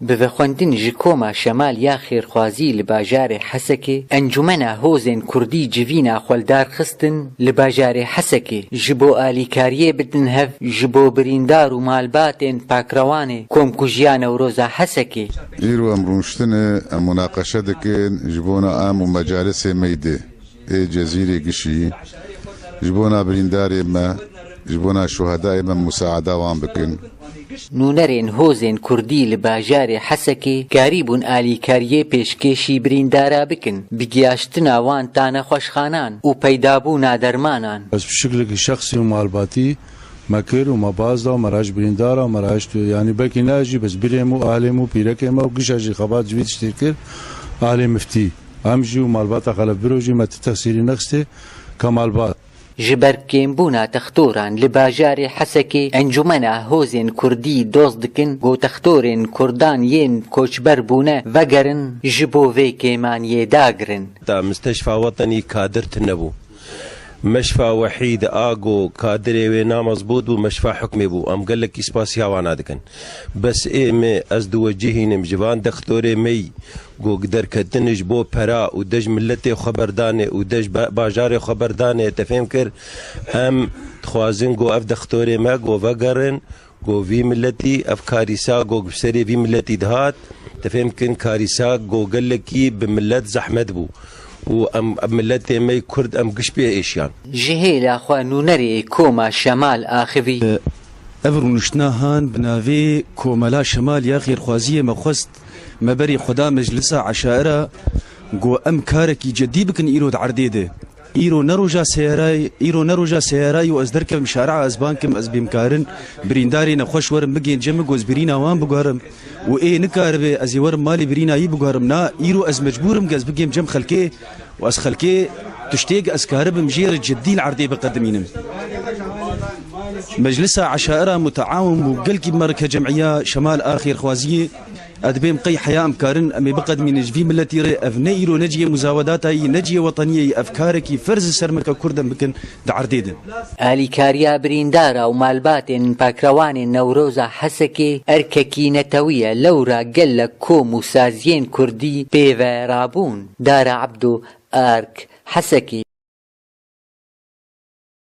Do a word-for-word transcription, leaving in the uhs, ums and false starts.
Bi vexwendin ji Koma Şemal ya Xêrxwazî li bajarê Hesekê, Encûmena Hozên Kurdî civîna xwe li dar xistin li bajarê Hesekê, ji bo alîkariyê bidin hev ji bo birîndar û malbatên pakrewanê Komkujiya Newroza Hesekê. Îro em rûniştine, em munaqeşe dikin ji bona em û mecalisê meydê ê Cezîrê Gişî, ji bona birîndarê me, ji bona şuhedayê me musaada wan bikin. Nûnerên hozên kurdî li bajarê Hesekê karîbûn alîkariyê pêşkêşî birîndara bikin, bi giyaştina wan ta nexweşxanan û peydabûna dermanan. Ez bi şiklekî şexsî û malbatî me kir û me baz da û me re ji birîndara û me re hişt, yanî belkî ne ez jî, bes birê min û alê min û pîrekê me û gişa jî xebat ji vî tiştê kir alê miftî. Em jî û malbata Xelef Biro jî me ti tesîrî nexistê ke malbat. Ji ber kêmbûna textoran li bajarê Hesekê, Encûmena Hozên Kurdî doz dikin ku textorên kurdan yên koçber bûne vegerin, ji bo vê kêmaniyê dagirin. Ta Misteşfa Wetenî kadir tune bû. Meşfa Wehîd a ku kadirê wê namezbût bû, meşfa hukmê bû. Em gelekî spasiya wana dikin. Bes ê me ez diwecihînim ji van dextorê me yî ku derketin ji bo pera û dej miletê xwe berdanê û dej ba-, bajarê xwe berdanê, te fêm kir. Em dixwazin ku ev dextorê me ku vegerin, ku vî miletî, ev karîsa ku bi serê vî miletî dihat, te fêm kin karîsa ku gelekî bi milet zehmet bû û em, em miletê me yî kurd em giş pê êşiyan. Ji hêla xwe nûnerê Koma Şemal axivî. Ev rûniştina han bi navê Komela Şemal ya Xêrxwaziyê me xwest me berî xwe da Meclisa Eşaira ku em karekî cedî bikin îro di erdê de. Îro ne roja seyarayê, îro ne roja seyarayê û ez derkevim şari'a ez ban kim ez bêm karin birîndarê nexweş werim bigên cem min ku ez birîna wan biguherim û ê nikaribe ez ê werim malê birîna yî biguherim. Na, îro ez mecbûr im ku ez bigêm cem xelkê û ez xelkê tiştê ku ez karibim jê re cedî li erdê biqedimînim. Meclisa Eşaira Muteawin bû gelkî merke cem'iya Şemal a Xêrxwaziyê. Ez dibêm qey heya em karin em ê biqedimînin ji vî miletî re, ev ne îro ne cihê muzawedata yî, ne cihê weteniyê yî, ev karekî ferz li ser me ke kurd em bikin di erdê de. Alîkariya birîndara û malbatên pakrewanên Newroza Hesekê erkekî netewî ye, lewra gelek kom û saziyên kurdî pê ve rabûn. Dara Ebdo, Ark, Hesekê.